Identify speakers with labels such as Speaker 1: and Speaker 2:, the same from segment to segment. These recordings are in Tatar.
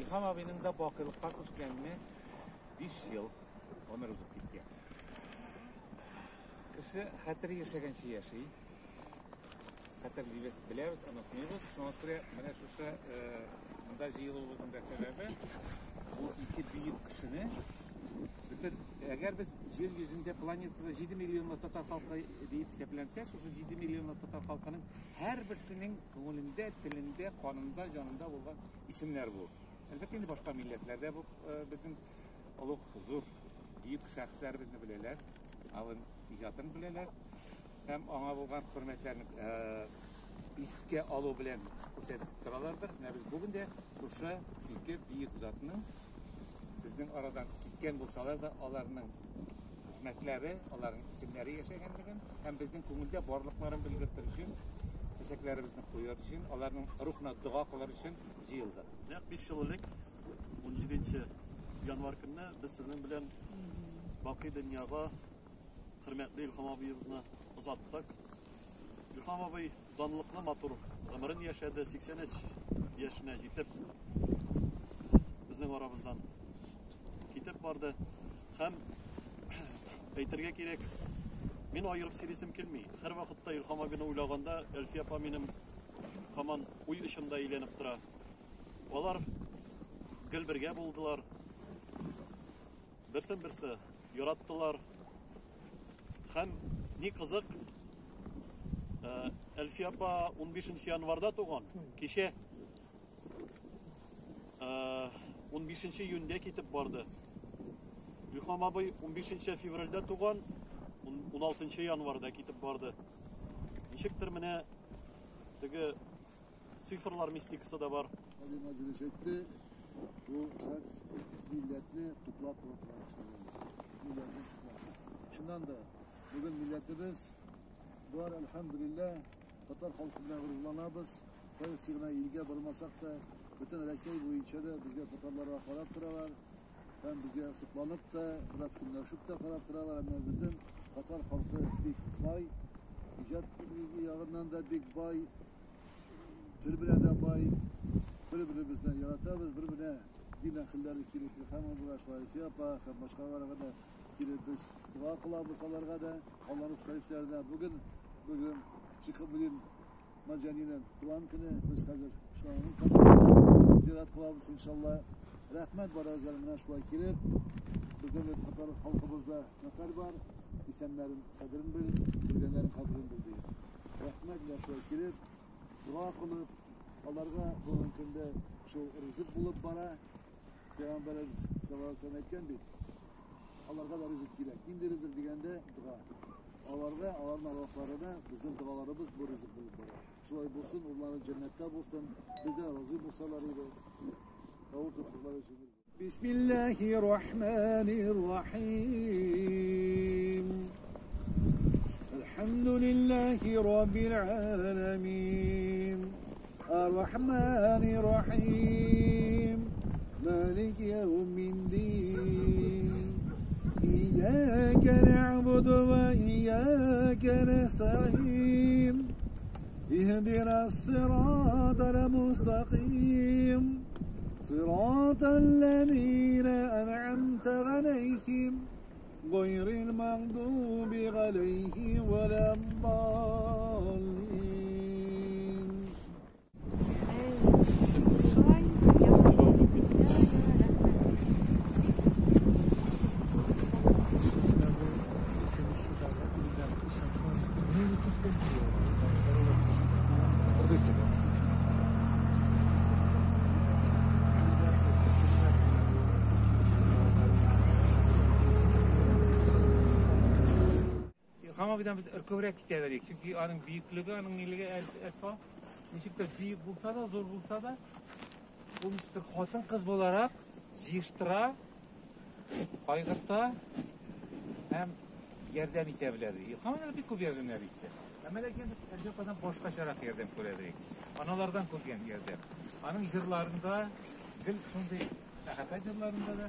Speaker 1: Илһам абыйның да бакыйлыкка күчкәненә 5 ел гомер узып киткән. Кеше хәтере яшәгәнче яши. Хәтерлибез, беләбез, онытмыйбыз. Шуңа күрә менә шушы монда җыелуыбызның да сәбәбе бу ике бөек кешене бөтен, әгәр без җир йөзендә планетада 7 миллионлы татар халкы диеп исәпләнсә, шушы 7 миллионлы татар халкының һәрберсенең күңелендә, телендә, канында, җанында булган исемнәр бу. Әлбәттә инде башка милләтләр дә бу безнең олуг, зур, бөек шәхесләребезне беләләр, алын иҗатын беләләр һәм аңа булган хөрмәтләрен искә алу белән күрсәтеп торалардыр. Менә без бүген дә шушы ике бөек затның безнең арадан киткән булсалар да, аларның хезмәтләре, аларның исемнәре яшәгәнлеген һәм безнең күңелдә барлыкларын белгертер өчен, чәчәкләребезне куяр өчен, аларның рухына дога кылыр өчен җыелдык.
Speaker 2: Нәкъ 5 ел элек, 17 январь көнне без сезнең белән бакый дөньяга хөрмәтле Илһам абыебызны озаттык. Илһам абый данлыклы матур гомерен яшәде, 83 яшенә җитеп безнең арабыздан китеп барды. Һәм әйтергә кирәк, мин аерып сөйлисем килми. Һәр вакытта Илһам абыйны уйлаганда Әлфия апа минем һаман уй очында әйләнеп тора. Алар гел бергә булдылар. Берсен берсе яраттылар. Һәм ни кызык, Әлфия апа 15 январда туган, кичә 15 июньдә китеп барды. Илһам абый 15 февральдә туган, 16 январда китеп барды. Ничектер менә теге цифрлар мистикасы да бар.
Speaker 3: Владимир Владимирович әйтте, бу шәхес милләтне туплап тора торган кешеләрдән. Милләтне туплап. Чыннан да, бүген милләтебез бар, әлхәмдүлилләһ, татар халкы белән горурланабыз. Кайсы гына илгә бармасак та, бөтен Россия буенча да безгә татарларга карап торалар. Һәм безгә сокланып та, бераз көнләшеп тә карап торалар. Әмма безнең татар халкы бик бай, иҗат ягыннан да бик бай, тел белән дә бай. Бер-беребезне яратабыз, бер-беренә дин әһелләре килеп, Илһам абыйга, шулай Әлфия апа һәм башкаларга да килеп без дога кылабыз аларга да, Алланың шәрифләренә. Бүген Шиһабетдин Марҗанинең туган көне, без хәзер шуның каберен зиярат кылабыз, иншалла. Рәхмәт барыгызга менә шулай килеп, безнең бит татар халкыбызда мәкаль бар, исәннәрен кадерен бел, үлгәннәрен каберен бел дигән. Рәхмәт менә шулай килеп, дога кылып, аларга бүгенге көндә шул ризык булып бара. Пәйгамбәребез саллаллаһу алейһи ва сәлләм әйткән бит, аларга да ризык кирәк. Нинди ризык дигәндә, дога. Аларга, аларның арвахларына безнең догаларыбыз бу ризык булып бара. Шулай булсын, урыннары җәннәттә булсын, бездән разый булсалар иде. Авыр туфраклары җиңел булсын. Бисмиллахир рахманир рахим. Әлхәмдүлилләһи раббил аламин. Ар-Рахманир Рахим. Малики яумиддин. Иyyaka na'budu ve iyyaka nesta'in. اهدنا الصراط المستقيم. صراط الذين أنعمت عليهم غير المغضوب عليهم ولا الضالين.
Speaker 1: Илһам абыйдан без өркебрәк китә идек, чөнки аның бөеклеге, аның нилеге Әлфа ничек тә бөек булса да, зур булса да, ул ничектер хатын-кыз буларак җыештыра, кайгырта һәм ярдәм итә белә ди. Илһам абый бик күп ярдәмнәр итте. Әмма ләкин без Әлфия ападан башкачарак ярдәм күрә идек. Аналардан күргән ярдәм. Аның җырларында гел шундый мәхәббәт җырларында да,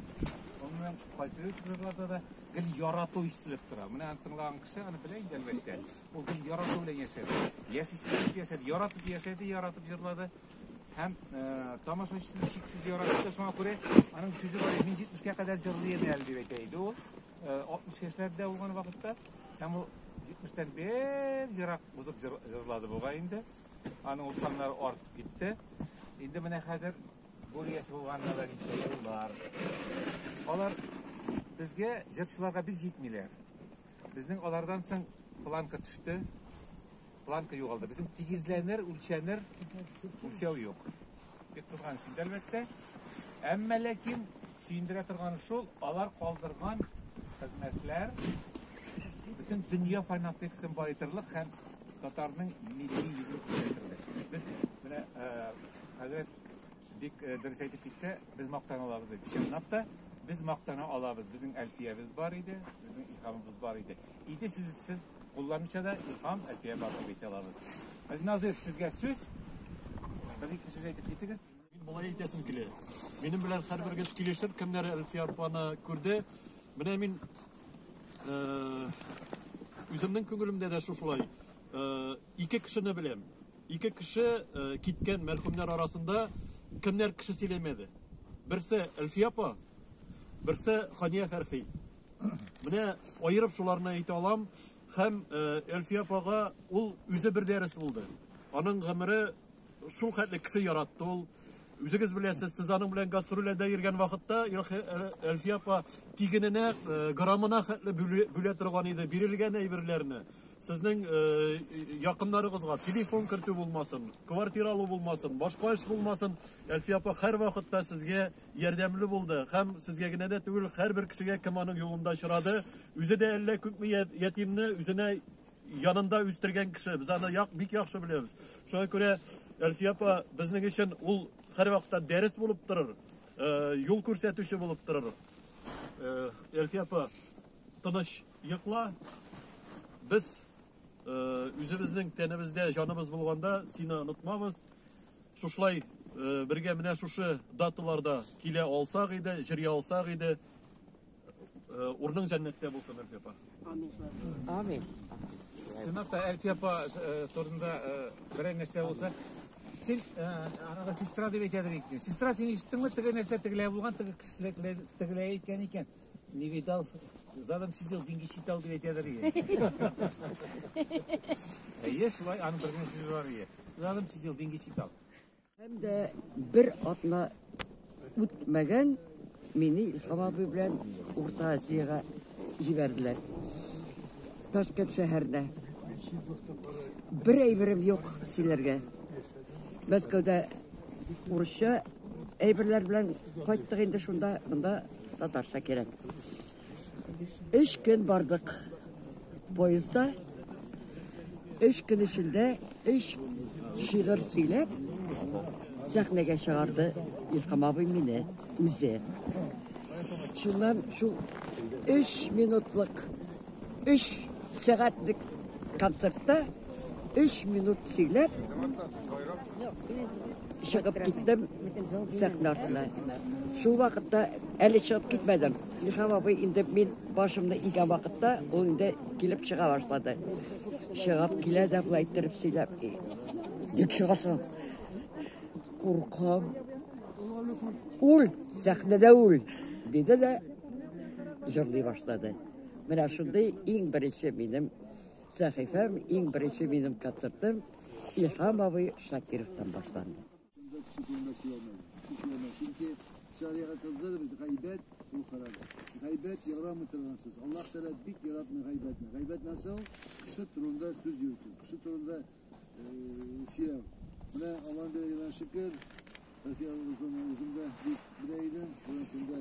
Speaker 1: гомумән патриот җырларда да гел ярату ишетелеп тора. Менә аны тыңлаган кеше аны белә инде әлбәттә. Ул гел ярату белән яшәде. Яшисе яшәде, яратып яшәде, яратып җырлады. Һәм тамашачысын чиксез яратты. Шуңа күрә аның сүзе бар, мин 70-кә кадәр җырлыйм әле дип әйтә иде ул. 60 яшьләрдә булган вакытта. Һәм ул 70-тән бер ерак узып җырлады бугай инде. Аның ул саннары артып китте. Инде менә хәзер гүр иясе булганына да ничә еллар. Алар безгә, җырчыларга бик җитмиләр. Безнең алардан соң планка төште. Планка югалды. Безнең тигезләнер, үлчәнер үлчәү юк. Бик кызганыч инде, әлбәттә. Әмма ләкин сөендерә торганы шул, алар калдырган хезмәтләр бөтен дөнья фонотексын баетырлык һәм татарның милли йөзен күрсәтерлек. Без менә хәзрәт бик дөрес әйтеп китте, без мактана алабыз дип. Чынлап та без мактана алабыз. Безнең Әлфиябез бар иде, безнең Илһамыбыз бар иде. Иде сүзе сез кулланмыйча да Илһам, Әлфия бар дип әйтә алабыз. Назир, сезгә сүз. Бер-ике сүз әйтеп китегез.
Speaker 2: Мин болай әйтәсем килә. Минем белән һәрберегез килешер, кемнәр Әлфия апаны күрде. Менә мин үземнең күңелемдә дә шушылай. Ике кешене беләм. Ике кеше киткән мәрхүмнәр арасында кемнәр кеше сөйләмәде. Берсе Әлфия апа, берсе Хания Фәрхи. Менә аерып шуларны әйтә алам. Һәм Әлфия апага ул үзе бер дәрес булды. Аның гомере шул хәтле кеше яратты ул. Үзегез беләсез, сез аның белән гастрольдә йөргән вакытта Әлфия апа тигененә, граммына хәтле бүлә торган иде бирелгән әйберләрне. Сезнең якыннарыгызга телефон кертү булмасын, квартира алу булмасын, башка эш булмасын, Әлфия апа һәр вакытта сезгә ярдәмле булды. Һәм сезгә генә дә түгел, һәрбер кешегә, кем аның юлында очрады, үзе дә әллә күпме ятимне үзенә янында үстергән кеше. Без аны бик яхшы беләбез. Шуңа күрә Әлфия апа безнең өчен ул һәрвакытта дәрес булып торыр, юл күрсәтүче булып торыр. Әлфия апа, тыныч йокла. Без үзебезнең тәнебездә җаныбыз булганда сине онытмабыз. Шушылай бергә менә шушы даталарда килә алсак иде, җырлый алсак иде. Урның җәннәттә булсын, Әлфия апа.
Speaker 4: Амин.
Speaker 1: Чынлап та Әлфия апа турында берәр нәрсә булса, син анага сестра дип әйтәдер икән. Сестра, син ишеттеңме, теге нәрсә тегеләй булган, теге кешеләр тегеләй әйткән икән. Не видал, задом сидел, деньги считал дип әйтәдер икән. Әйе, шулай, аның бер генә сүзе бар ие. Задом сидел, деньги считал.
Speaker 4: Һәм дә бер атна үтмәгән, мине Илһам абый белән Урта Азиягә җибәрделәр. Ташкент шәһәренә. Бер әйберем юк сөйләргә. Мәскәүдә урысча әйберләр белән кайттык инде шунда, монда татарча кирәк. 3 көн бардык поездда. 3 көн эчендә 3 шигырь сөйләп сәхнәгә чыгарды Илһам абый мине үзе. Шуннан шул 3 минутлык, 3 сәгатьлек концертта 3 минут сөйләп чыгып киттем сәхнә артына. Шул вакытта әле чыгып китмәдем. Илһам абый инде мин башымны игән вакытта ул инде килеп чыга башлады. Чыгып килә дә болай иттереп сөйләп. Ник чыгасың? Куркам. Ул, сәхнәдә ул, диде дә җырлый башлады. Менә шундый иң беренче минем сәхифәм, иң беренче минем концертым Илһам абый Шакировтан башланды.
Speaker 3: Кеше күрмәс сөйләмәде. Кеше сөйләмәде. Чөнки шәригатыбызда да бит гайбәт ул харам. Гайбәт ярамый торган сүз. Аллаһ Тәгалә бик яратмый гайбәтне. Гайбәт нәрсә ул? Кеше турында сүз йөртү, кеше турында сөйләү. Менә Аллаһның биргәненә шөкер, Әлфия абыйны үзем дә бик белә идем. Бүгенге көндә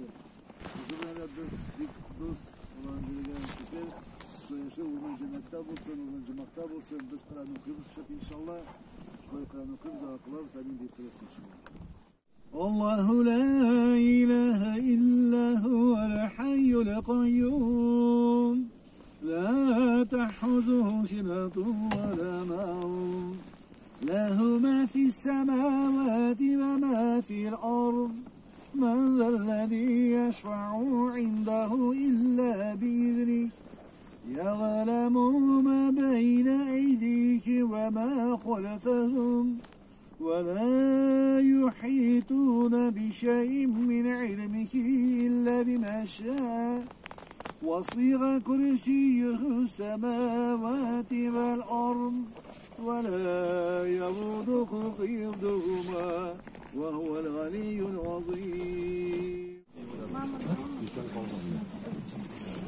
Speaker 3: үзе белән дә без бик дус. Аллаһның биргәненә шөкер. Шулай урының җәннәттә булсын, урының җомахта булсын. Без Коръән укыйбыз, иншалла. Шулай Коръән укыйбыз, дога кылабыз, амин дип торасың, иншалла. الله لا إله إلا هو الحي القيوم لا تأخذه سنة ولا نوم له ما في السماوات وما في الأرض من ذا الذي يشفع عنده إلا بإذنه يعلم ما بين أيديهم وما خلفهم ولا يحيطون بشيء من علمه إلا بما شاء وسع كرسيه السماوات والأرض ولا يؤوده حفظهما وهو العلي العظيم.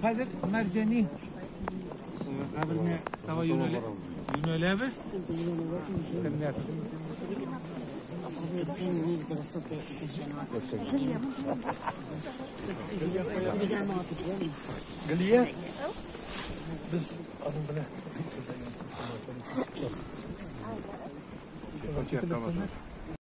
Speaker 1: Хәзер Мәрҗани каберенә таба юнәләбез. Кемнәр?
Speaker 3: Галия, без аның белән.